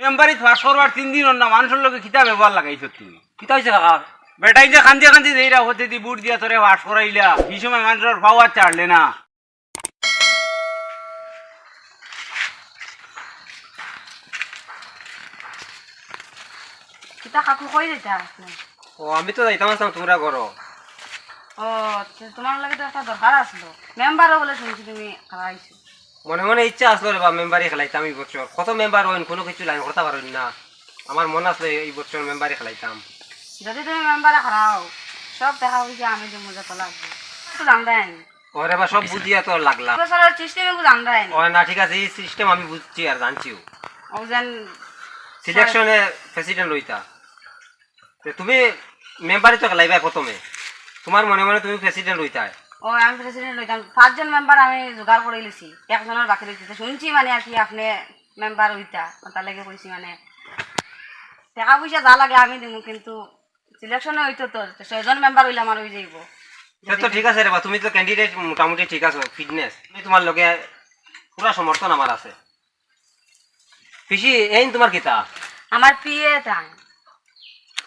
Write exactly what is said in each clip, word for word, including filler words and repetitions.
মেম্বারিত পাস করবার তিন দিন অর না, মানষর লগে কিতা ব্যবহার লাগাইছো তুমি? কিতা অইছে কাকা? বেটাইন্তে কান্দি কান্দি দেইরা হতে দি ভোট দিয়া তোরে পাস করাইলা, হি সময় মানষর পাওয়ার ছাড়লে না। কিতা কাকু, কই যাইতা আপনে? ও, আমি তো যাইতাম আছলাম তুমরার ঘরো। ও, তে তুমার লগে তো একটা দরকার আছলো। মেম্বারও বুলে হুনছি তুমি খাড়া আইছো। মনে মনে ইচ্ছা আছলো রে বা, মেম্বারি খেলাইতাম ই বছর। কত মেম্বার অইন, কুনু কিছু লাইন করতা পারইন না। আমার মন আছলো ই বছর মেম্বারি খেলাইতাম। যদি তুমি মেম্বারে খাড়াও, সব টেকা পয়সা আমি দিমু যত লাগবো। একটু দাম দেন। ওরে বা, সব বুঝিয়া তো লাগলা। ই বছরর সিস্টেম একটু দাম দেন। ওরে না, ঠিক আছে, ই সিস্টেম আমি বুঝছি আর জানছিও। ও যেন সিলেকশনে প্রেসিডেন্ট অইতা। তে তুমি মেম্বারি তো খেলাইবায় প্রথমে। তুমার মনে মনে তুমি প্রেসিডেন্ট অইতায়। ও, আমি প্রেসিডেন্ট অইতাম। পাঁচজন মেম্বার আমি জোগাড় করিলিছি। একজনর বাকি রইছে। তে হুনছি মানে আর কি আপনে মেম্বার অইতা। তার লাগি কইছি মানে। টেকা পয়সা যা লাগে আমি দিমু, কিন্তু সিলেকশনে অইতো তো। তে ছয়জন মেম্বার অইলে আমার অই যাইবো। তে তো ঠিক আছে রে বা, তুমি তো ক্যান্ডিডেট মোটামুটি ঠিক আছো, ফিটনেস। আমি তুমার লগে পুরা সমর্থন আমার আছে। পিসি, এইন তুমার কিতা? আমার পিএ তাই।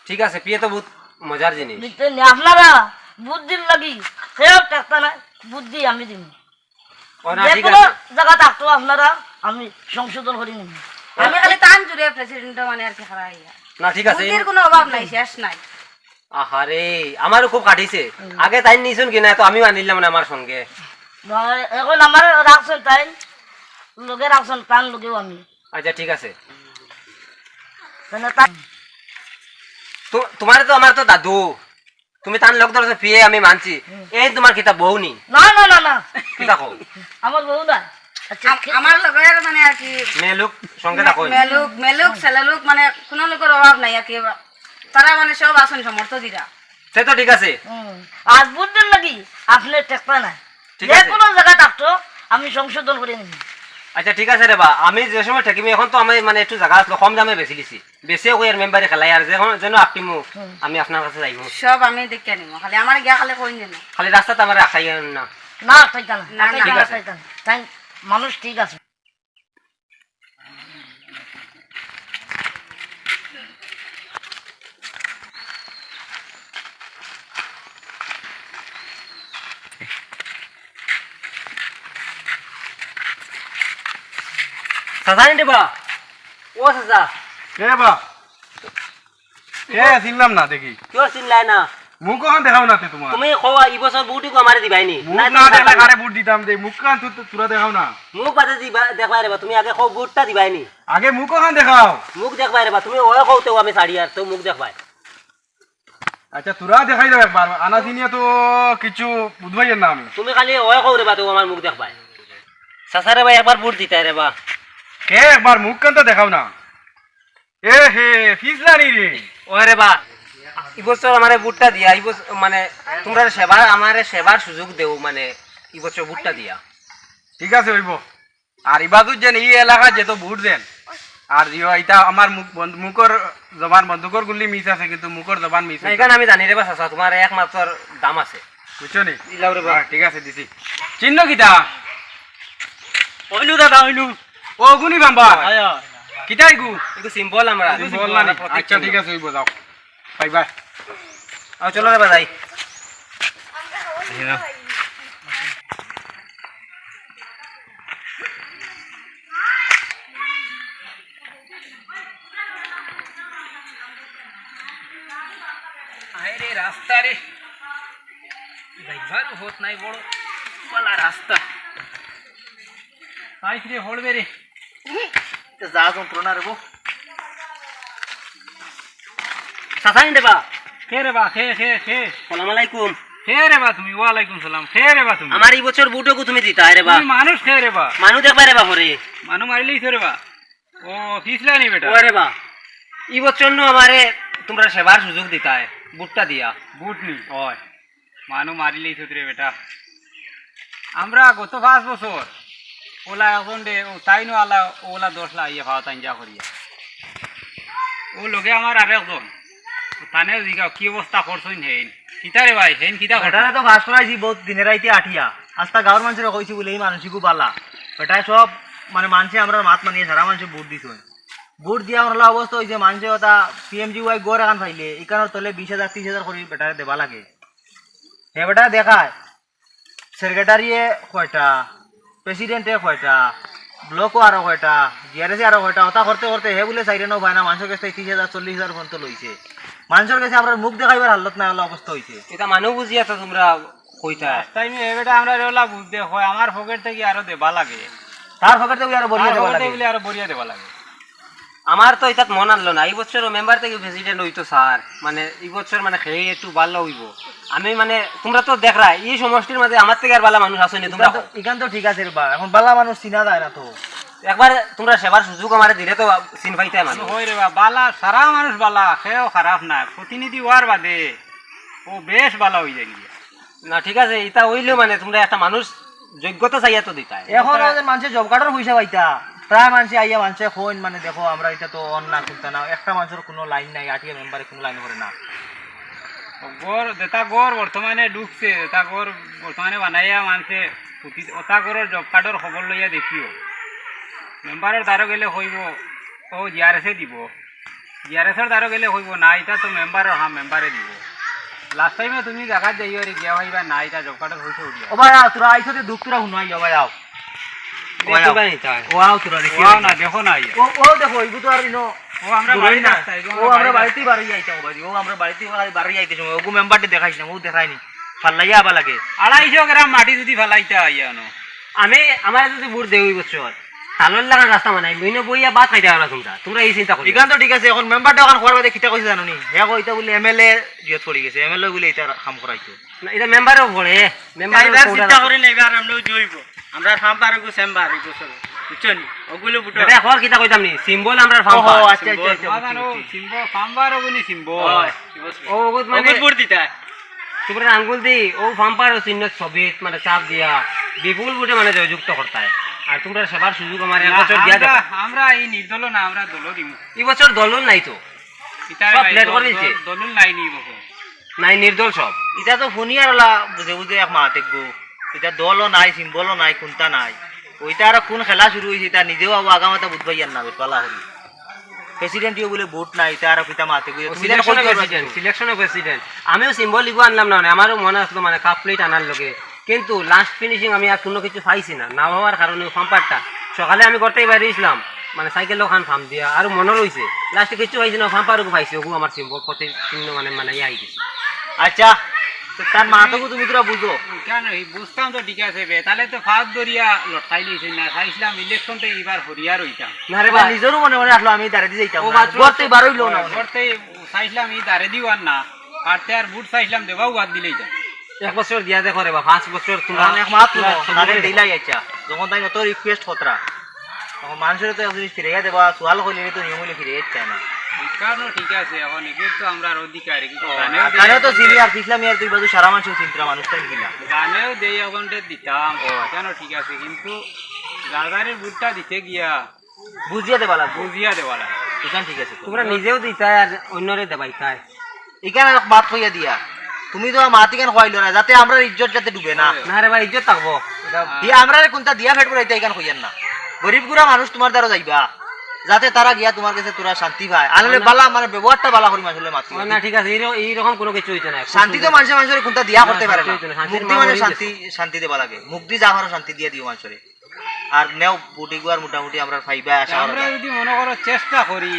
ঠিক আছে, পিএ তো বহুত মজার জিনিস। বুঝছেন নি? আপনারা বুদ্ধির লাগি কেউ টেকতা না, বুদ্ধি আমি দিমু। ও না, যে ঠিক কোনো আছে। জায়গা থাকতো আপনারা আমি সংশোধন করি নিমু। আমি খালি তান জুড়ে প্রেসিডেন্ট মানে আর কি খাড়া অইয়া। না, ঠিক আছে। বুদ্ধির কোনো অভাব নাই, শেষ নাই। আহারে, আমারও খুব কাটিছে। হুম। আগে তাইন নিছইন কি না, তো আমিও আনিলাম না আমার সঙ্গে। না, এখন আমার রাখছইন তাইন, লগে রাখছইন, তান লগেও আমি। আচ্ছা, ঠিক আছে। মানে তা- তো-, তুমারে তো আমার তো দাদু, তুমি তান লগ ধরছো, পিএ আমি মানছি। হুম। এইন তুমার কিতা বউ নি? না, না, না, না। কিতা কও? আমার বউ না। আচ্ছা, আম-, ঠিক- আমার লগর মানে আর কি মেলুক সঙ্গে থাকো। মেলুক, মেলুক, ছেলেলুক মানে কোনো লোকের অভাব নাই আর কি। তারা মানে সব আছইন সমর্থ দিরা। তে তো ঠিক আছে। হুম। আর বুদ্ধির লাগি আপনে টেকতা না। ঠিক যে আছে। কোনো জায়গা থাকতো আমি সংশোধন করি নিমু। আচ্ছা, ঠিক আছে রে বা, আমি যে সময় ঠেকিমু, এখন তো আমি মানে একটু জায়গা আছলো, কম দামে বেচিলিছি। বেচিয়া কই আর মেম্বারি খেলাই, আর যেন, যেন আটিমু, হুম। আমি আপনার কাছে যাইমু। সব আমি দেখিয়া নিমু, খালি আমারে গিয়া খালি কইন যেন। খালি রাস্তাত আমারে আটকাইয়েন না। না, আটকাইতা না, না, না। আটকাইতা না, ঠিক আছে। আটকাইতা না। তাই মানুষ ঠিক আছে। চাচা নি রে বা? ও চাচা। কে বা? কে? চিনলাম না দেখি। কিয় চিনলায় না? মুখ অখান দেখাও না তে তুমার। তুমি কও, ই বছর ভোট ইগু আমারে দিবায় নি? মুখ না না দেখলে কারে ভোট দিতাম দে? মুখ খান তু-, তু-, তুরা দেখাও না। মুখ বাদে দিবা, দেখবায় রে বা, তুমি আগে কও ভোটটা দিবায় নি? আগে মুখ অখান দেখাও। মুখ দেখবায় রে বা, তুমি অয় কও তেউ আমি ছাড়ি আর তেউ মুখ দেখবায়। আচ্ছা, তুরা দেখাই দাও একবার। আনা চিনিয়া তো কিছু বুঝবায় না আমি। তুমি খালি অয় কও রে বা, তেউ আমার মুখ দেখবায়। চাচা রে বা, একবার ভোট দিতায় রে বা। কে একবার মুখ খান তো দেখাও না। এ হে, ফিসলানি রে। ওরে বা, ই বছর আমারে ভোটটা দিয়া, ই বছর মানে তুমরা সেবার, আমারে সেবার সুযোগ দেও, মানে ই বছর ভোটটা দিয়া। ঠিক আছে, অইবো। আর ইবাদুত যেন ই এলাকাত যেত ভোট দেন। আর ইয়ো, ইটা আমার মুখ বন্ধ, মুখর জবান, বন্দুকর গুল্লি মিস আছে, কিন্তু মুখর জবান মিস না, অইতো। ইখান আমি জানি রে বা চাচা, তুমার একমাত্র দাম আছে। বুঝছো নি? ইলাও রে বা। হ্যাঁ, ঠিক আছে, দিছি। চিহ্ন কিতা? অইলু দাদা, অইলু। ও, গুনি বাম্বা। আয়, আয়। কিতা ইগু? ইগু সিম্বল আমরা। সিম্বল না নি? আমরা প্রতীক আচ্ছা, চিহ্ন। ঠিক আছে, অইবো, যাও। Bye bye. আও, চলো রে বা, যাই। আয় রে রাস্তা রে। যাইবার পথ নাই, বড় বালা রাস্তা। আইস রে, হড়বে রে। তে যা যন্ত্রণা রে বো। চাচা নি রে বা? কে রে বা? কে, কে, কে? সালাম আলাইকুম। কে রে বা তুমি? ওয়ালাইকুম সালাম। কে রে বা তুমি? আমার ই বছর ভোট অগু তুমি দিতায় রে বা। তুমি মানুষ কে রে বা? মানু দেখবায় রে বা হরে। মানু মারিলিছো রে বা। ও, ফিসলানি বেটা। ওরে বা, ই বছর নু আমারে তুমরা সেবার সুযোগ দিতায়, ভোটটা দিয়া। ভোট নি? অয়। মানু মারিলিছো রে বেটা। আমরা গত পাঁচ বছর ওলা একজন দে, ও তাইন আলা, ওলা দশ লা আইয়া পাওয়া তাইন যা করিয়া। ও লগে আমার আরেকজন। তানেও জিগাও, কি অবস্থা করছইন হেইন? কিতা রে ভাই, হেইন কিতা করছইন? বেটারে তো পাস করাইছি বহুত দিনে রাইতে আটিয়া। আস্তা গাঁওর মানষরে কইছি বুলে, ই মানুষ ইগু বালা। বেটায় সব, মানে, মানষে আমরার মাত মানিয়া সারা মানষে ভোট দিছইন। ভোট দিয়া অনলা অবস্থা অইছে, মানষে ওটা পিএমজিওয়াই ঘর এখান পাইলে, ইখানোর তলে বিশ হাজার, ত্রিশ হাজার করি বেটারে দেবা লাগে। হে বেটা দেখায়, সেক্রেটারিয়ে কয়টা, প্রেসিডেন্টে কয়টা, ব্লকও আরো কয়টা, জিআরএসে আরো কয়টা, ওটা করতে করতে হে বুলে চাইরে নও পায় না, মানষর গেছে ত্রিশ হাজার, চল্লিশ হাজার পর্যন্ত লইছে। মানষর গেছে আমরার মুখ দেখাইবার হালত নাই, অলা অবস্থা অইছে। ইটা মানুষ বুঝিয়া তো তোমরা কইতা। লাস্ট টাইমে এ বেটা আমরারে অলা বুঝ দে কয়, আমার পকেট থাকি আরো দেবা লাগে। তার পকেট থাকি আরো ভরিয়া তার দেবা পকেট লাগে। থাকি বুলে আরো ভরিয়া দেবা লাগে। আমার তো ইতাত মন আনলো না, এই বছর মেম্বার থাকি প্রেসিডেন্ট অইতো স্যার, মানে এই বছর মানে খেয়ে একটু ভালা অইবো। আমি মানে তোমরা তো দেখরায়, ই সমষ্টির মাঝে আমার থাকি আর ভালা মানুষ আছইন নি, তোমরা ইখান তো, কও। ইখান তো ঠিক আছে রে বা, এখন ভালা মানুষ চিনা যায় না তো। একবার তোমরা সেবার সুযোগ আমারে দিলে তো চিন পাইতায় মানুষ। অয় রে বা, ভালা, সারা মানুষ ভালা, কেউ খারাপ না, প্রতিনিধি অওয়ার বাদে ও বেশ ভালা অই যায় গিয়া। না, ঠিক আছে, ইতা অইলেও মানে তোমরা একটা মানুষ যোগ্যতা চাইয়া তো দিতায়। এখন ওদের মানষে জব কার্ডর পয়সা পাইতা, প্রায় মানষে আইয়া মানষে কইন, মানে, "দেখো, আমরা ইটা তো অন না, কুন্তা না, একটা মানষর কুনু লাইন নাই, আটিয়া মেম্বারে কুনু লাইন করে না।" ঘর, যেটা ঘর বর্তমানে ঢুকছে, যেটা ঘর বর্তমানে বানাইয়া মানষে পুতি, ওটা ঘরর জব কার্ডর খবর লইয়া দেখিও। মেম্বারর দ্বারো গেলে কইবো, "ও জিআরএসে দিব।" জিআরএসর দ্বারো গেলে কইবো, "না, ইটা তো মেম্বারর কাম, মেম্বারে দিব।" লাস্ট টাইমে তুমি জাগাত যাইও রে, গিয়া পাইবা, "না, ইটা জব কার্ডর পয়সা উঠিয়া।" ও ভাই, আও, তোরা আইছো যে দুঃখ তোরা হুনো, আইও ভাই, আও। ও ভাই, আও। ও আও তোরা দেখি। ও আও না, দেখো না, আইয়া। ও, ও দেখো, ইগু তো আর ইনো ও আমরা দূরই বাড়ির না। রাস্তা, ইগু ও আমরা আমরা বাড়ির বাড়িতেই বাড়ি আইতাম, ও ভাই, ও আমরা বাড়িতেই বাড়ি, বাড়ি আইতে সময়, ওগু মেম্বারটি দেখাইস না, ও দেখায়নি। ফাল্লাইয়া আবার লাগে। আড়াইশো গ্রাম মাটি যদি ফালাইতা আইয়া আনো। আমি, আমারে যদি ভোট দেও এই বছর, তালর লাখান রাস্তা বানাই, লইনে বইয়া ভাত খাইতা পারবা তোমরা। তোমরা ই চিন্তা করিও না। ইখান তো ঠিক আছে, এখন মেম্বারটা ওখান খোয়ার বাদে কিতা কইছে জানো নি? হে কইতা বুলে এমএলএ জিয়ত পড়ি গেছে, এমএলএ বুলে ইটা কাম করাইতো। না, ইটা মেম্বারও পড়ে, মেম্বারও তাই এবার চিন্তা করি না, এবার আমরাও জইব। আমরা ফার্ম পারগু সেম্বার এই বছর, বুঝছো নি? ওগুলো বুটো। বেটা, এখন কিতা কইতাম নি? সিম্বল আমরার ফার্ম ও, পার। আচ্ছা, আচ্ছা, আচ্ছা, বুঝছি, বুঝছি। সিম্বল, ফার্ম পার ওগুনি সিম্বল। ও, এই বছর। ও, ওগুত মানে ওগুত ভোট দিতা। তোমরা আঙ্গুল দি, ও ফাম্পার ও চিহ্ন ছবিত মানে চাপ দিয়া বিপুল ভোটে মানে জয়যুক্ত করতায়। আর তোমরা সেবার সুযোগ আমার এক না, বছর দিয়া আমরা, দেখো। আমরা এই নির্দল না, আমরা দল দিমু। এই বছর দলও নাই তো। ইতা সব ভাই, ফ্ল্যাট দল, করে দিছে। দল, দলও নাই নি বছর। নাই, নির্দল সব। ইটা তো ফোনিয়ার ওলা বুঝে বুঝে এক মাত একগু। ইটা দলও নাই, সিম্বলও নাই, কুন্তা নাই। ওইটা আর কোন খেলা শুরু হইছে, ইটা নিজেও আবু আগামাতা বুঝবাই আর না, বেশ ভালা করি। প্রেসিডেন্টও বুলে ভোট নাই, ইটা আর কিতা মাতে বুঝে। ও, তুমি জানো সিলেকশনে কই প্রেসিডেন্ট, সিলেকশনে প্রেসিডেন্ট। আমিও সিম্বল ইগু আনলাম না, মানে, আমারও মনে আসলো, মানে, কাপ প্লেট আনার লগে। কিন্তু লাস্ট ফিনিশিং আমি আর কোনো কিছু পাইছি না, না হওয়ার কারণে ও ফাম্পারটা। সকালে আমি করতেই বাইরে ইসলাম, মানে, সাইকেল ওখান ফাম দিয়া, আরো মনে রইছে। লাস্টে কিচ্ছু পাইছি না, ফাম্পার ওগু পাইছি, ওগু আমার সিম্বল প্রতি চিহ্ন, মানে, মানে, ইয়ে আই গেছে। আচ্ছা, তো তার মা তো তুমি তোরা বুঝো। কেন, এই বুঝতাম তো ঠিক আছে বে, তাহলে তো ফাঁদ ধরিয়া লটকাই লইছে না, চাইছিলাম ইলেকশন তো এইবার হরিয়া রইতাম। না রে ভাই। নিজেরও মনে মনে আসলো আমি দাঁড়ে দিয়ে যাইতাম ও না। বাদ ঘর থেকে বারোই লো না মনে। ঘর থেকে চাইছিলাম এই দাঁড়ে দিও আর না, পারতে আর ভোট চাইছিলাম দেবাও বাদ দিলেই যা। এক বছর দিয়া দেখো রে বা, পাঁচ বছর তোমরা অনেক মাত তোমরা লো, সুযোগ তাহলে করে দিলাও। দিলাই আচ্ছা। যখন তাই অত রিকোয়েস্ট করতরা, তখন মানুষের তো একদিন ফিরাইয়া দেবা, সুয়াল করলে তো নিয়ম হইলে ফিরাইয়া দিতে না। কারণ ঠিক আছে, এখন এগুলো তো আমরা আর অধিকার, কিন্তু ও, গানেও আর দেয় তাহলে তো এখন চিনি আর পিছলা মিয়ার তুই বাজু সারা মানুষ চিন্তা মানুষটাই গিলা। গানেও দেই এখন তো দিতাম, ও। কেন ঠিক আছে, কিন্তু গালগাড়ির ভোটটা দিতে গিয়া বুঝিয়া দেবা লাগবো। বুঝিয়া দেবা লাগবো। এখান ঠিক আছে তো। তোমরা নিজেও দিতায় আর অন্যরে দেবাইতায়। এখানে এক মাত কইয়া দিয়া। তুমি তো মাত এখান কইলো না, যাতে আমরা ইজ্জত যাতে ডুবে না। না রে ভাই, ইজ্জত থাকবো। দিয়া আমরারে কোনটা দিয়া ফেট করাইতে এখান কইয়ার না। গরিব গুড়া মানুষ তোমার দ্বারা যাইবা। যাতে তারা গিয়া তোমার কাছে তোরা শান্তি পায়। আনলে না। বালা মানে ব্যবহারটা বালা করি আসলে মাত ও না, ঠিক আছে, এইরকম, এইরকম কোনো কিছু হইতো না। শান্তি তো মানুষে মানুষের কোনটা দিয়া না, করতে পারে শান্তি না। হইতো না, শান্তির মুক্তি মা মানে হয়ে শান্তি, গেছে। শান্তি দেবা লাগে। মুক্তি যা পারো শান্তি দিয়া দিও মানুষরে। আর নেও বুটিগুয়ার মোটামুটি আমরা পাইবা আশা করা আমরা যায়। যদি মনে করো চেষ্টা করি,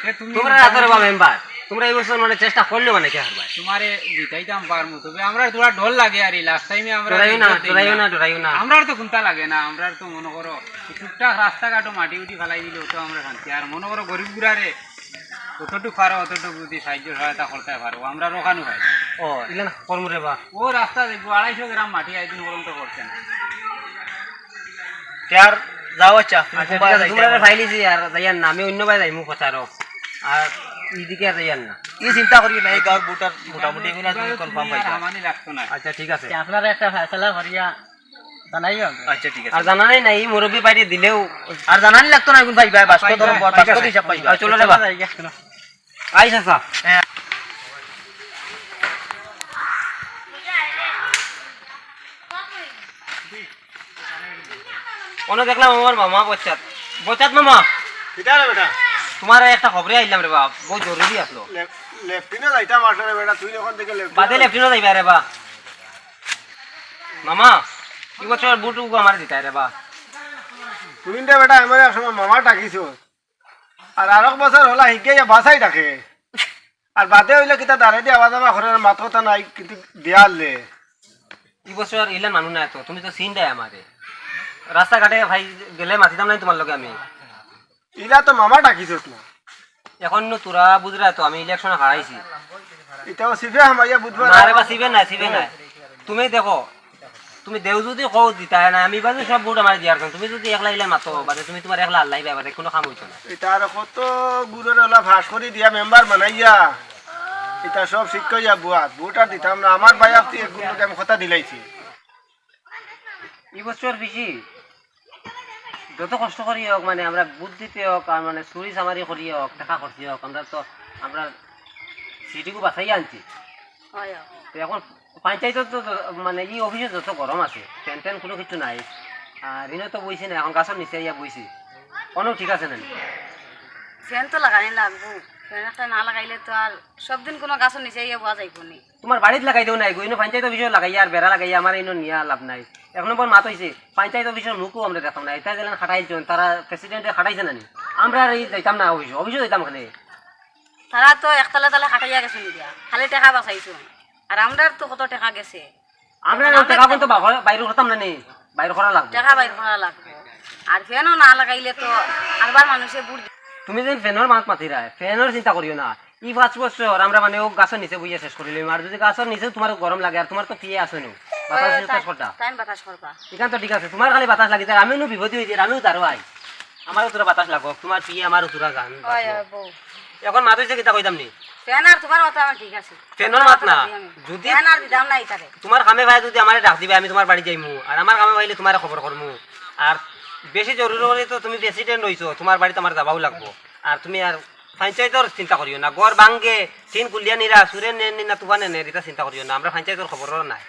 তে তুমি তোমরা মোটামুটি রাখো রে বা মেম্বার, তোমরা এই বছর মানে চেষ্টা করলে মানে কি হারবায়? তোমারে জিতাইতাম পারমু, তবে আমরা তোরা ডর লাগে আর এই লাস্ট টাইমে আমরা ডরাইও না, ইজ্জত দেই ডরাইও না। না, ডরাইও না। আমরার তো কুন্তা লাগে না, আমরার তো মনে করো টুকটাক রাস্তাঘাটও মাটি উঠি ফালাই দিলে তো আমরা শান্তি। আর মনে করো গরিব গুড়ারে কতটুকু পারো অতটুকু যদি সাহায্য সহায়তা করতে পারো, আমরা রোখানো হয়। ও, ইলান কর্ম রে বা। ও রাস্তা দেখবো, আড়াইশো গ্রাম মাটি একদিন পর্যন্ত করছে না। তে আর যাও, আচ্ছা, তুমি আচ্ছা, ঠিক আছে, যাইতে তোমরা পারো। ফাইলিছি আর যাইয়ার না, আমি অন্য বায় যাইমু প্রচারও। আর এইদিকে আর যাইয়ার না। ই চিন্তা করি না, এই গাঁওর ভোটার মোটামুটি এগুলো তুমি কনফার্ম পাইবা। আমানি লাগতো না। আচ্ছা, ঠিক আছে। তে আপনারা একটা ফয়সালা করিয়া জানাইও। আচ্ছা, ঠিক আছে। আর জানানি নাই, এই মুরব্বি বাইরে দিলেও আর জানানি লাগতো না, এখন পাইবা, বাস্কো ধরো, পাইবা, বাস্কো ঠিক আছে। হিসাব পাইবা। আর চলো রে বা। যাই গিয়া। আইস, আচ্ছা। হ্যাঁ। অনো দেখলাম আমার মামা বচ্চাত। বচ্চাত মামা। কিতা রে বেটা? তুমার একটা খবরে আইলাম রে বা, বউত জরুরি আছলো। লে-, লেফটিনো যাইতাম আসলে বেটা, তুই অখন থাকি লেফটিনো বাদে যাইতাম। লেফটিনো যাইবা রে বা। মামা, ই বছর ভোট উগু আমারে দিতায় রে বা। তুই ইনরে বেটা, আমারে এক সময় মামা ডাকিছস। আর আরক বছর অলা হিগাইয়া বাছাই ডাকে। আর বাদে অইলে কিতা দাড়ি দি আওয়া যাওয়া করে না, মাত কথা নাই, কিন্তু দিয়া হারলে। ই বছর ইলা মানুষ নাই তো, তুমি তো চিনরায় আমারে। রাস্তাঘাটে ভাই গেলে মাতিতাম নায় তুমার লগে আমি। ইলা তো মামা ডাকিছস না। অখন নু তোরা বুঝরায় তো আমি ইলেকশনে হারাইছি। ইটা ও সিফে হামাইয়া বুঝবা না না। রে বা, সিফে নায়, সিফে নায়। তুমি দেখো, তুমি দেও যুদি কও দিতায় নায়, আমি বাদে সব ভোট আমারে দিয়ার কারণ। তুমি যুদি একলা ইলা মাতো, বাদে তুমি তুমার একলা হারলাইবায়, বাদে কুনু কাম অইতো না। ইটা আর কত গুরুরে অলা ফাঁস করি দিয়া মেম্বার বানাইয়া, ইটা সব শিক্ষা অইয়া বুয়াত, ভোট আর দিতাম না। আমার ভাই আপনি এক গুণ লোকে আমি কথা দিলাইছি। ই বছর বেশি যত কষ্ট করি হোক, মানে, আমরা বুদ্ধিতে হোক, আর, মানে, চুরি চামারি করি হোক, টেকা খরচি হোক, আমরা তো, আমরা সিটিগু বাছাইয়া আনছি। অয়, অয়। তো অখন পঞ্চায়েতর তো, তো, মানে, ই অফিসো যত গরম আছে, ফ্যান ট্যান কুনু কিচ্ছু নাই। আর ইনো তো বইছি না, অখন গাছর নিচে আইয়া বইছি। অনো ঠিক আছে না নি? ফ্যান তো লাগানি লাগবো, ফ্যান একটা না লাগাইলে তো আর সব দিন কুনু গাছর নিচে আইয়া বওয়া যাইবো নি। তুমার বাড়িত লাগাই দেও না, ইগু ইনো পঞ্চায়েত অফিসো লাগাইয়া আর বেড়া লাগাইয়া আমার ইনো নিয়া লাভ নাই। এক নম্বর মাত অইছে, পঞ্চায়েত অফিসর মুখও আমরা দেখতাম না। ইতা যেলান খাটাইছইন, তারা প্রেসিডেন্টে খাটাইছে না নি? আমরা আর ই যাইতাম না অফিসো, অফিসো যাইতাম কেনে? তারা তো একতলা তলা খাটাইয়া গেছে নিয়া, খালি টেকা বাছাইছইন। আর আমরার তো কত টেকা গেছে। আমরা আমরা টেকা তো কিন্তু বাহ-, বাইর করতাম না নি, বাইর করা লাগবো। টেকা বাইর করা লাগবো। আর ফ্যানও না লাগাইলে তো আরবার মানুষে ভোট দি- তুমি যেন ফ্যানর মাত মাতিরায়, ফ্যানর চিন্তা করিও না। ই পাঁচ বছর আমরা মানে অউ গাছর নিচে বইয়া শেষ করিলিমু। আর যুদি গাছর নিচে তুমার গরম লাগে, আর তুমার তো পিয়ে আছে নু, বাতাস অয়, অয়, শেষ করতা। তাইন বাতাস করবা। ইখান তো ঠিক আছে, তুমার খালি বাতাস লাগি যায়, আমিও নু বিপদে অই যাই, আমিও দাঁড়াই। আমারও তোরা বাতাস লাগো, তুমার পিয়ে আমারও তোরা গান অয়, বাঁচবো। অয়, বউ। অখন মাত অইছে কিতা কইতাম নি? ফ্যান আর তুমার মাত আমার ঠিক আছে। ফ্যানর মাত না, আমি যুদি ফ্যান আর দিতাম না ইতারে। তুমার কামে পাইলে যুদি আমারে ডাক দিবায়, আমি তুমার বাড়ি যাইমু, আর আমার কামে পাইলে তুমারে খবর করমু। আর বেশি জরুরি অইলে তো তুমি প্রেসিডেন্ট অইছো, তুমার বাড়িত আমার যাওয়াও লাগবো। আর তুমি আর পঞ্চায়েতর চিন্তা করিও না, ঘর ভাঙ্গে, টিন খুলিয়া নিরা, চুরে নে নি না তুফানে নে, ইতা চিন্তা করিও না, আমরা পঞ্চায়েতর খবরও নাই।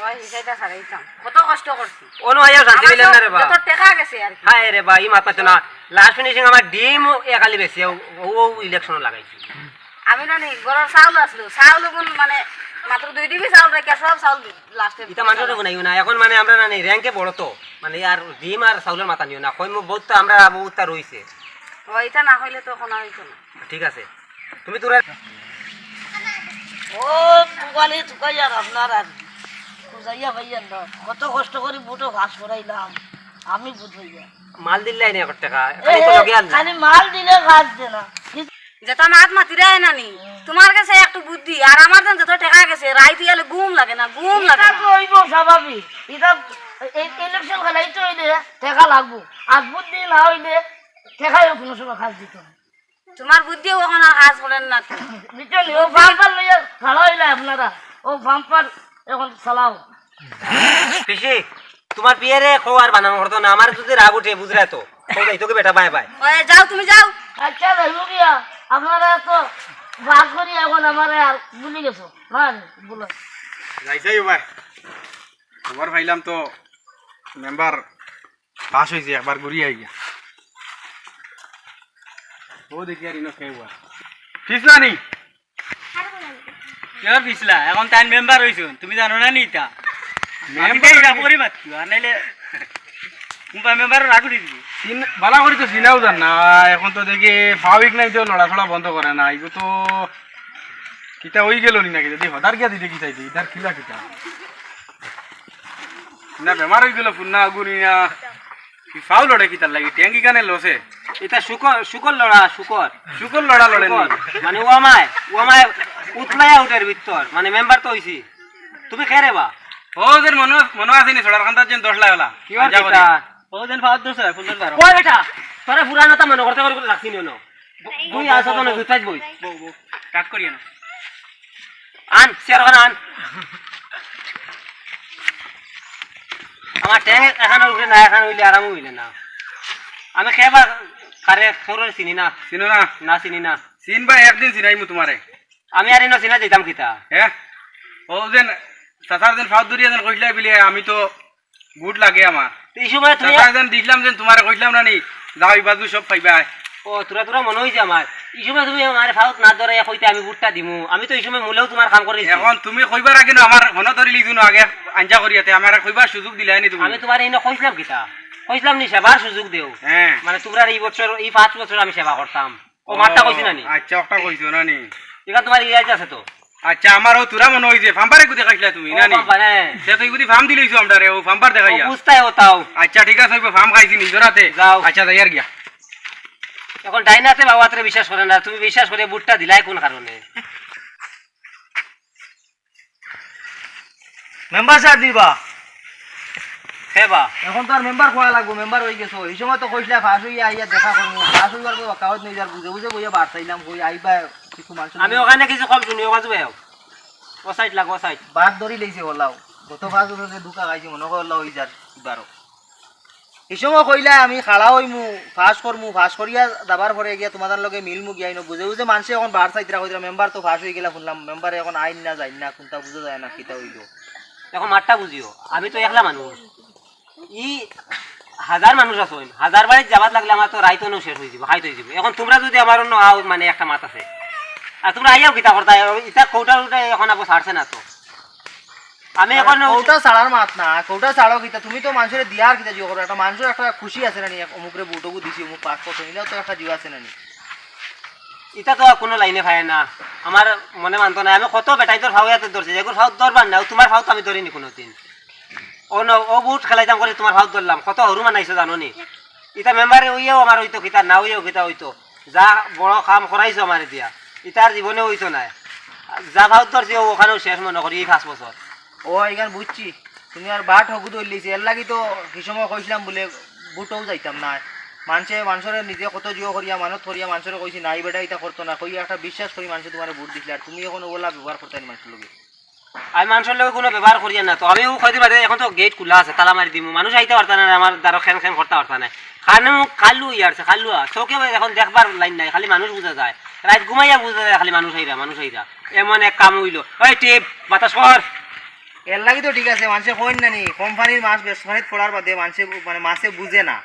অয়, হিসাবটা ছাড়াইতাম। কত কষ্ট করছি। অনো আইয়া শান্তি আমার পেলাম তো না রে বা। যত টেকা গেছে আর কি। হায় রে বা, ই মাত মাতো না। লাস্ট ফিনিশিং আমার ডিম একালি বেশি, ও, ও ইলেকশনে লাগাইছি। আমি না নি, ঘরর চাউল আছিল, চাউল গুন মানে মাত্র দুই ডিবি চাউল রাখিয়া সব চাউল লাস্টে ইতা মানুষরে বানাইও না। অখন মানে আমরা না নি, র‍্যাঙ্কে বড় তো, মানে আর ডিম আর চাউলর মাথা নিও না। কইমু বউত তো আমরা বউততা রইছে। ও, ইতা না কইলে তো কুনু অইতো না। ঠিক আছে। তুমি তোরা ও তুকালি তুকাইয়ার আপনার আর খুজাইয়া পাইয়ার না। কত কষ্ট করি ভোটো পাস করাইলাম আমি, বুঝাইয়া। মাল দিলে আইনে এক টেকা, এ, খালি তো এ, লগে আনলে। খালি মাল দিলে কাজ দে না। যেতা মাত মাতিরায় না নি, তুমার গেছে একটু বুদ্ধি, আর আমার যেন যত টেকা গেছে, রাইত অইলে ঘুম লাগে না, ঘুম লাগে ইটা না। তো অইবো স্বাভাবিক। ইটা ইলেকশন খেলাইতে অইলে টেকা লাগবো, আর বুদ্ধি না অইলে টেকায়ও কুনু সময় কাজ দিতো না। তুমার বুদ্ধিও অখন আর কাজ করের না তো। বুঝছো নি? অউ বাম্পার লইয়া খাড়া অইলা আপনারা। অউ বাম্পার অখন চালাও। পিসি, তুমার পিয়েরে কও আর বানান করতো না, আমার যুদি রাগ উঠে, বুঝরায় তো। কও যাইতো কি বেটা, বাই বাই। ওই, যাও, তুমি যাও। আচ্ছা, যাইমু গিয়া। আপনারা তো রাগ করি অখন আমারে আর ভুলি গেছো। না, বলো। যাই যাই ভাই। খবর পাইলাম তো মেম্বার পাস অইছে, একবার ঘুরি আইয়া। ও দেখি আর ইনো কেউ আর। পিছলা নি? কিওর পিছলা? অখন তাইন মেম্বার অইছইন, তুমি জানো না নি ইতা? মেম্বার মাতিতে ইটা অইলে পরি মাতিও, আর নাইলে কুনবা মেম্বারর রাগ উঠি দিবো। চিন-, বালা করি তো চিনাও যার না, অখন তো দেখি ফাউক নাই তো লড়াচড়া বন্ধ করে না, ইগু তো কিতা অইগেলো নি নাকি, দেখি হদার গিয়া দিতে কি চাইতে, ইতার কিলা কিতা। না, বেমার অইগেলো, ফুন্না আগুনি না। কি ফাউল লড়ে কিতার লাগি? ট্যাঙ্কি কানে লসে। ইটা শুকর, শুকর লড়া, শুকর। শুকর লড়া লড়ে নি? শুকর। মানে, ও আমায়, ও আমায় উতলাইয়া উঠের ভিতর। মানে, মেম্বার তো অইছি। তুমি কে রে বা? ও যেন মনো, মনো আছে নি, ছড়ার কান্দার যেন দশ লাখ ওলা। কিওর আচ্ছা, কিতা? বলি। ও যেন ফাউল দশ লাখ, ফুল দশ লাখ। ওই বেটা, তোরে পুরানোটা মনো করতে করে রাখছি নি অনো। বউ, তুই বউ, আসো বউ, তো না, বউ। জুতাই বই। বউ, বউ, কাট করিও না। আন, চেয়ার ওখানে আন। আমার ট্যাং এখানে উঠে না, এখানে অইলে আরাম অইলে না। আমি খেবা কারে খবর চিনি না। চিনো না? না, চিনি না। চিনবা একদিন চিনাইমু তুমারে। আমি আর ইনো চিনা যাইতাম কিতা? হ্যাঁ? ও যেন, চাচার যেন ফাউত ধরিয়া যেন কইলা বিলে, আমি তো গুড লাগে আমার। এই সময় তুমি চাচা যেন দেখলাম যেন তুমারে কইলাম না নি, যাও ইবাজু সব পাইবা। ও, থুড়া থুড়া মনো অইছে আমার। ই সময় তুমি আমারে ফাউত না ধরাইয়া কইতে আমি ভুটটা দিমু। আমি তো ই সময় মূলেও তুমার কাম করি দিছি। অখন তুমি কইবার আগে না আমার মনো ধরি লিছু না আগে আঞ্জা করিয়াতে আমারে কইবার সুযোগ দিলায় নি তুমি। আমি তুমারে ইনো কইছলাম কিতা? কইছলাম নি সেবার সুযোগ দেও। হ্যাঁ। মানে তুমরার ই বছর, ই পাঁচ বছর আমি সেবা করতাম। ও মাতটা কইছি না নি? আচ্ছা, ওটা কইছো না নি? ইখান তুমার ইয়া আছে তো। আচ্ছা, আমার ও থুড়া মনো অইছে, ফাম্পারে গুদি খাইছলা তুমি, ও না নি? ফাম্পার, হ্যাঁ। সে তো ইগুদি ফাম দিলাইছো আমরারে, ও ফাম্পার দেখাইয়া। ও বুঝতায় ওতাও। আচ্ছা, ঠিক আছে, অইবো, ফাম খাইছি নিজর আতে। যাও। আচ্ছা, যাইয়ার গিয়া। অখন ডাইন আতে বাউ আতরে বিশ্বাস করে না, তুমি বিশ্বাস করিয়া ভুটটা দিলায় কুন কারণে? মেম্বার সাব দিবা। হে বা। অখন তো আর মেম্বার কওয়া লাগবো, মেম্বার অইগেছো। ই সময় তো কইছলা পাশ অইয়া আইয়া দেখা করমু। পাশ অইবার পর কাগজ নেই যার বুঝে বুঝে বইয়া বার চাইলাম, কই আইবা কিছু মানুষ আমি লইয়া। অখানে কিছু কম শুনি, অখান যাও। ও সাইড লাগো, ও সাইড। বাদ ধরি লইছে ওলাও। গত পাঁচ বছর যে দুকা খাইছি মনো কর ওলাও অই যার উদারো। ই সময় কইলা আমি খাড়া অইমু, পাশ করমু, পাশ করিয়া যাবার পরে গিয়া তুমার লগে মিলমু গিয়া ইনো। বুঝে বুঝে মানষে অখন বার চাইতরা কইতরা, মেম্বার তো পাশ অইগেলা হুনলাম, মেম্বারে অখন আইন না যাইন না, কুনটা বুঝা যায় না, কিতা অইলো। অখন মাতটা বুঝিও, আমি তো একলা মানুষ। ই হাজার মানুষ আছইন, হাজার বাড়িত যাবার লাগলে আমার তো রাইত অনো শেষ অইযিবো, খাইত অইযিবো। অখন তুমরা যুদি আমার অনো আও, মানে একটা মাত আছে। আর তুমরা আইয়াও কিতা করতায়, ইতা কৌটা উটা অখন আবো ছাড়ছে না তো। আমি অখন কৌটা ছাড়ার মাত না, কৌটা ছাড়ো কিতা, তুমি তো মানষরে দিয়ার কিতা জিও করো, একটা মানষর একটা খুশি আছে না নি, অমুকরে ভুট অগু দিছি, অমুক পাশ করছে, ইলাও তো একটা জিও আছে না নি। ইতা তো আর কুনু লাইনে পায় না, আমার মনে মানতো না। আমি কত বেটাইন্তর ফাউ আতে ধরছি, যেগুর ফাউ ধরবার না, তুমার ফাউ তো আমি ধরিনি কুনুদিন। ও ন-, ও ভুট খেলাইতাম করি তুমার ফাউত ধরলাম, কত হুরু মানাইছো জানো নি? ইতা মেম্বারে অইয়াও আমার অইতো কিতা, না অইয়াও কিতা অইতো। যা বড় কাম করাইছো আমারে দিয়া, ইতা আর জীবনে অইতো নায়। যা ফাউত ধরছি অউ অখানেউ শেষ মনো করি ই পাঁচ বছর। ও, ইখান বুঝছি, তুমি আর বাট হগু ধরলিছে, এরলাগি তো হি সময় কইছলাম বুলে ভুটও যাইতাম না। মানষে, মানষরে নিজে কত জিও করিয়া, মানত করিয়া মানষরে কইছি না, ই বেটা ইতা করতো না, কইয়া একটা বিশ্বাস করি মানষে তুমারে ভুট দিছলা, আর তুমি অখন অলা ব্যবহার করতায় নি মানষর লগে। আমি মানষর লগে কুনু ব্যবহার করিয়ার না তো। আমি অউ কয়দিন বাদে, অখন তো গেইট খুলা আছে, তালা মারি দিমু। মানুষ আইতা পারতা নায়, আমার দ্বারা খেন খেন করতা পারতা নায়। কানু কালু ইয়ারছে, কালুয়া। চউখে অখন দেখবার লাইন নাই, খালি মানুষ বুঝা যায়। রাইত ঘুমাইয়া বুঝা যায় খালি মানুষ আইরা, মানুষ আইরা। এমন এক কাম অইলো। ওই টিপ, বাতাস কর। এরলাগি তো ঠিক আছে, মানষে কইন না নি, কোম্পানির মাছ বেসমানিত পড়ার বাদে মানষে, মানে, মাছে বুঝে না।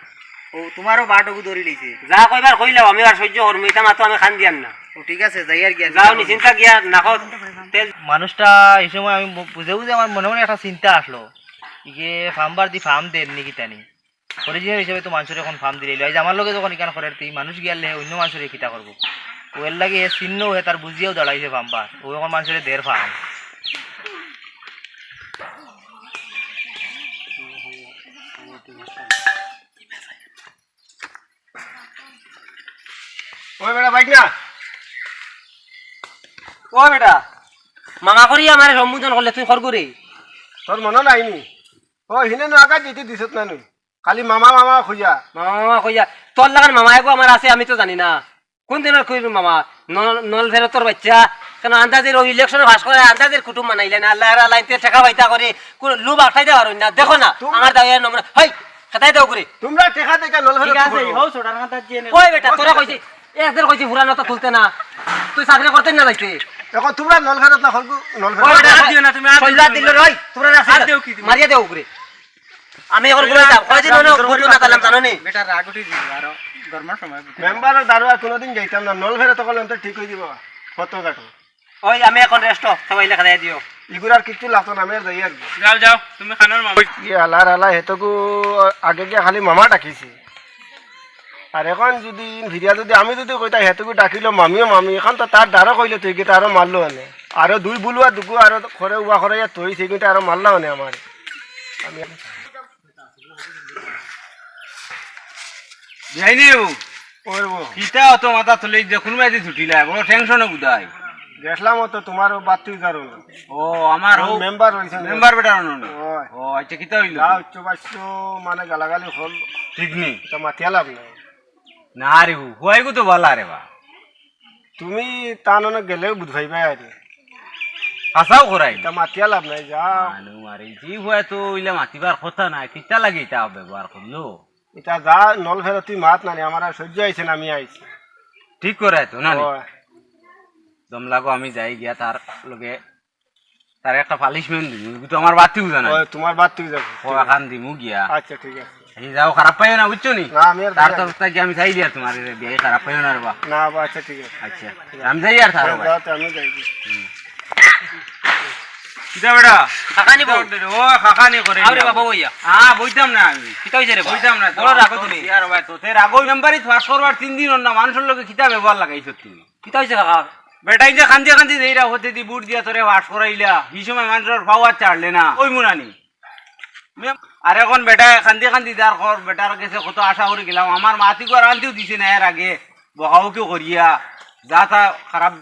ও, তুমারও বাট অগু ধরি লইছে। যা কইবার কইলাও, আমি আর সইজ্য করমু, ইতা মাতো আমি কান দিয়ার না। ও, ঠিক আছে, যাইয়ার গিয়া। যাও নি, চিন্তা গিয়া না কও, তেল। মানুষটা ই সময় আমি বু-, বুঝে বুঝে আমার মনে মনে একটা চিন্তা আসলো, ইগে ফাম্বার দি ফাম দের নি কিতা নি। অরিজিনাল হিসাবে তো মানষরে অখন ফাম দিলাইলো। আইজ আমার লগে যখন ইখান করের, তে ই মানুষ গিয়ালে অইন্য মানষরে কিতা করবো? ও এরলাগি হে চিহ্ন, হে তার বুঝিয়াও দাঁড়াইছে ফাম্বার। ও অখন মানষরে দের ফাম। ওই বেটা, বাইক না। ও বেটা, মামা করি আমারে সম্বোধন করলে তুই খরগুরে। তোর মনো নাই নি? ও, হিনে নু আগা যেতে দিছত না নি? খালি মামা, মামা খুঁজা। মামা, মামা কইয়া। তোর লাখান মামা এগো আমার আছে, আমি তো জানি না। কুন দিনর কইবি মামা? নল, নল ফেরতর বাইচ্চা। কেনে আন্দাজের অউ ইলেকশনে পাস করে আন্দাজের কুটুম বানাইলে না, আল্লাহ এরা লাইনতে টেকা পাইতা করে, কুনু লোভ আটকাইতা পারইন না। দেখো না, তুম- আমার দাওয়ার নমুনা। হেই, খেতাই দেও করে। তুমরা টেকা দেইক্কা নল ফেরত ঠিক আছে, করো। হউ ছোটার মাথার যে এনে ওই বেটা, তোরা কইছি, একদের কইছি পুরানো তো তুলতে না। তুই চাকরি করতে না যাইতে। অখন তুমরা নল ফেরত না, খরগু নল ওই ফেরত। বেটা, আর দিও না তুমি, আর সইলা দিও না। দিল রই, তোরা রাখো। আর দেও কি তুমি? মারিয়া দেও উপরে। আমি অখন ঘুমাই যাম। কয়দিন অইলো ঘুমাই না তালাম জানো নি? বেটা রাগ উঠি দিল, আরো গরমের সময়। মেম্বারর দারোয়া কুনুদিন যাইতাম না, নল ফেরত করলে তো ঠিক অই যিবো। কত কাটো। ওই আমি অখন রেস্ট, সবাই লেখা দিয়ে দিও। ইগুর আর কিচ্ছু লাগতো না, আমি আর যাই আর কি। যাও, যাও, তুমি খানোর মামা। ওই কি আলার আলা, হেতকু আগে গিয়া খালি মামা ডাকিছি। আর অখন যুদি ফিরিয়া যুদি আমি যুদি কইতাম, হেতকু ডাকিলো মামিও মামি, অখন তো তার দারো কইলে তুই গিয়ে আরো মারলো অনে। আরো দুই বুলুয়া দুগু আরো করে উয়া করে ইয়া তুই সেই কিন্তু আরো মারলা অনে আমার। আমি যাইনি ও। ওই ও। কিতা অত মাথা তুলে দেখুন মাঝে ছুটিলা, বড় টেনশনে বুঝাই। গেছলাম অত তুমার ও বাত্তি উজারো। ও, আমার ও ও মেম্বার অইছে না। মেম্বার বেটার অনো না। ওই। ও, আচ্ছা, কিতা অইলো? যা উচ্চ বাচ্চ মানে গালাগালি হল। ঠিক নি? তো মাতিয়া লাভ নাই। না রে হু, হুয়াইগু তো বালা রে বা। তুমি তান অনো গেলেও বুঝ পাইবা আরে। হাছাউ করাই। তা মাতিয়া লাভ নাই, যা। মানু মারি, জি হুয়া তো ইলা মাতিবার কথা না, কিতা লাগি ইতা ব্যবহার করলো? ইতা যা, নল ফেরত তুই মাত না নি, আমার আর সইজ্য অইছে না, আমি আইছি। ঠিক করে তো, না নি? ওই। দম লাগো, আমি যাই গিয়া তার লগে, তার একটা পানিশমেন্ট দিমু, কিন্তু আমার বাত্তি বুঝা নাই। ওই, তুমার বাত্তি বুঝা নাই। ও, অখান দিমু গিয়া। আচ্ছা, ঠিক আছে। এই যাও, খারাপ পাইও না, বুঝছো নি? না, আমি আর তার যাই না। তরফ থাকি আমি চাই দিয়া তোমার বিয়াই খারাপ পাইও না রে বা। না বা, আচ্ছা, ঠিক আছে। আচ্ছা, আমি যাই আর তার হ্যাঁ, বাবা। যাও তো, আমি যাই। কিতা বেটা? খাখানি বউ। ও, খাখানি করে আরে নিলাম। বাবা, বইয়া। হ্যাঁ, বইতাম না আমি। কিতা হইছে রে বাবা? বইতাম না। বড় রাখো তুমি। ইয়ার ভাই, তো তে রাগো মেম্বারি তো পাস করবার তিন দিন অর না, মানুষর লগে কিতা ব্যবহার লাগাইছো তুমি? কিতা হইছে কাকা? বেটাই যে কান্দি কান্দি দেইরা হতে দি বুট দিয়া তোরে পাস করাইলা, হি সময় মানুষর পাওয়ার ছাড়লে না, ওই মুনানি। মেম-, আর এখন বেটায় কান্দি কান্দি যার কর, বেটার গেছে কত আশা করি গেলাম, আমার মাতি গো আর আনতেও দিছে না এর আগে, বকাবকি করিয়া, যা তা খারাপ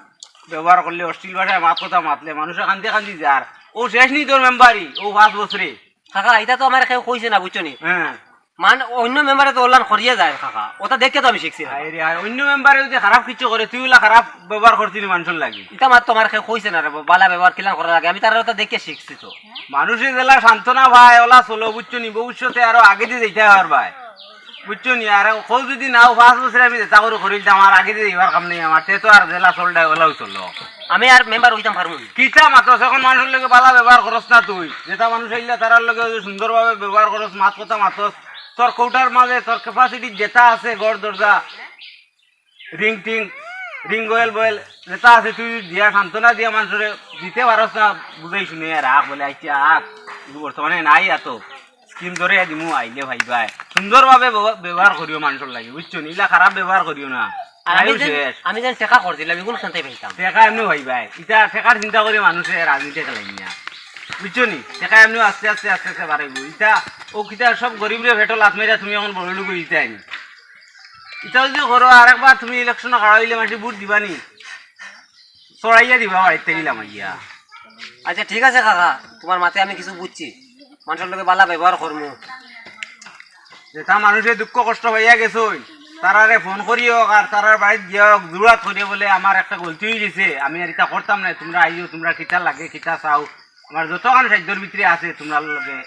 ব্যবহার করলে, অশ্লীল ভাষায় মাত কথা মাতলে, মানুষে কান্দি কান্দি যার। ও শেষ নি তোর মেম্বারি, ও পাঁচ বছরে। কাকা, ইতা তো আমার কেউ কইছে না, বুঝছো নি? হ্যাঁ। মান, অন্য মেম্বারে তো অলান করিয়া যায়, কাকা। ওটা দেখে তো আমি শিখছি, কাকা। হায় রে হায়, অন্য মেম্বারে যদি খারাপ কিছু করে, তুই ওলা খারাপ ব্যবহার করছিলি মানুষর লাগি। ইটা মাত তো আমার কেউ কইছে না রে, বালা ব্যবহার কিলান করা লাগে। আমি তার ওটা দেখে শিখছি তো। মানুষে যেলা সান্ত্বনা পায়, ওলা চলো, বুঝছো নি? ভবিষ্যতে আরো আগে দিয়ে যাইতে পারবায়। বুঝছো নি? আর কও যদি নাও, পাঁচ বছরে আমি যেটা করে করিলতাম, আর আগে দিয়ে যাইবার কাম নেই আমার। তে তো আর যেলা চলটায়, ওলাও চলো। আমি আর মেম্বার হইতাম পারবো না। কিতা মাতস, এখন মানুষর লগে বালা ব্যবহার করস না তুই। যেটা মানুষ আইলা, তারার লগে ওই যে সুন্দরভাবে ব্যবহার করস, মাত কথা মাতস। তোর কৌটার মাঝে তোর ক্যাপাসিটি যেটা আছে, ঘর দরজা, রিং টিং, রিং অয়েল বয়েল, যেটা আছে তুই দিয়া সান্ত্বনা দিয়া মানুষরে দিতে পারস না, বুঝাই শুনে রাখ বলে, আইচ্ছা আখ, কিন্তু বর্তমানে নাই এত। স্কিম ধরে দিমু, আইলে ভাই ভাই। সুন্দরভাবে ব্যব-, ব্যবহার করিও মানুষর লাগি, বুঝছো নি? ইলা খারাপ ব্যবহার করিও না। আর আমি আয়ু যেন, শেষ। আমি যেন টেকা করছিলাম, এগুলো খান্তাই পাইতাম। টেকা এমনি ভাই ভাই। ইটা টেকার চিন্তা করে মানুষে রাজনীতি খেলাই না। বুঝছো নি? টেকা এমনি আস্তে আস্তে আস্তে আস্তে বাড়াইবো। ইটা ও কিতা সব গরিবরে ভেটো লাত মাইরা তুমি এখন বড় লোক হইতে আইনি। ইটা যদি করো, আরেকবার তুমি ইলেকশনে খাড়া হইলে মাটি ভোট দিবা নি? চড়াইয়া দিবা বাড়িতে গেলাম আইয়া। আচ্ছা, ঠিক আছে কাকা, তোমার মাতে আমি কিছু বুঝছি, মানুষর লগে বালা ব্যবহার করমু। যেটা মানুষে দুঃখ কষ্ট পাইয়া গেছইন, তারারে ফোন করি হোক আর তারার বাড়িত গিয়া হোক, জুড়াত করিয়া বলে, "আমার একটা গলতি হয়ে গেছে, আমি আর ইটা করতাম না, তোমরা আইও, তোমরা কিতা লাগে, কিতা চাও, আমার যতখান সাধ্যর ভিতরে আছে, তোমরার লগে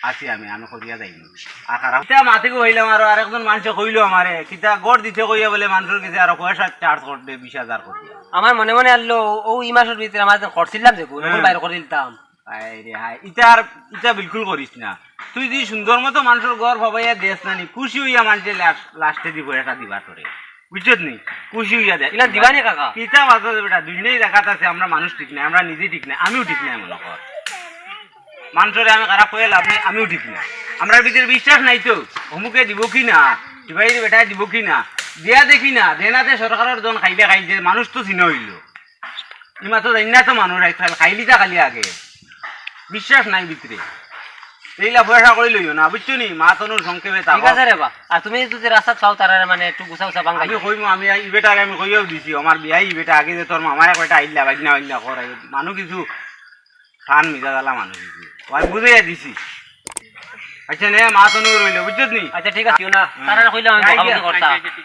আছি আমি, আমি করিয়া যাইমু।" আর খারাপ ইটা মাতে গো হইলাম, আরো আরেকজন মানুষে কইলো আমারে, কিতা গড় দিতে কইয়া বলে মানুষর গেছে আরো পয়সা চার্জ করবে বিশ হাজার করিয়া। আমার মনে মনে আনলো, ও ই মাসের ভিতরে আমার যে করছিলাম যে গুণ, হ্যাঁ। বাইরে করে দিতাম। হায় রে হায়, ইটা আর, ইটা বিলকুল করিস না। তুই যদি সুন্দর মতো মানুষর ঘর ভাবাইয়া দেস না নি, খুশি হইয়া মানুষে লাশ-, লাস্টে দিব এটা দিবা তোরে। বুঝছত নি? খুশি হইয়া দে। ইলা দিবা নি কাকা? কিতা বাঁচা যাবে বেটা? দুনিয়াই দেখাত আছে, আমরা মানুষ ঠিক নাই, আমরা নিজে ঠিক নাই, আমিও ঠিক নাই মনে কর। মানুষরে আমি খারাপ কইয়া লাভ নাই, আমিও ঠিক নাই। আমরার ভিতরে বিশ্বাস নাই তো, অমুকে দিব কি না, সিপাহীর বেটায় দিব কি না, দিয়া দেখি না, দেনাতে সরকারের জন খাইলে খাইছে, মানুষ তো চিনা হইল। ইমা তো জানি না তো মানুষ আইজ খাইলিতা খালি আগে। বিশ্বাস নাই ভিতরে। এইলা পয়সা করি লইও না, বুঝছো নি? মা তনুর সংক্ষেপে তা ঠিক আছে রে বা। আর তুমি যদি রাস্তাত পাও তারারে মানে একটু গুছা গুছা বাঙ্গাই। আমি কইমু, আমি এই বেটারে আমি কইয়াও দিছি, আমার বিয়াই বেটা আগে যে তোর মামায় কয়টা আইলা, বাজনা বাজনা করে, মানুষ কিছু খান মিজা জ্বালা মানুষ কিছু। ও আমি বুঝাইয়া দিছি। আচ্ছা নে, মা তনু রইল, বুঝছত নি? আচ্ছা ঠিক আছে, না, হ্যাঁ। তারারে কইলাম আমি যাই বকাবকি গিয়া। করতাম। আচ্ছা, আচ্ছা, ঠিক আছে।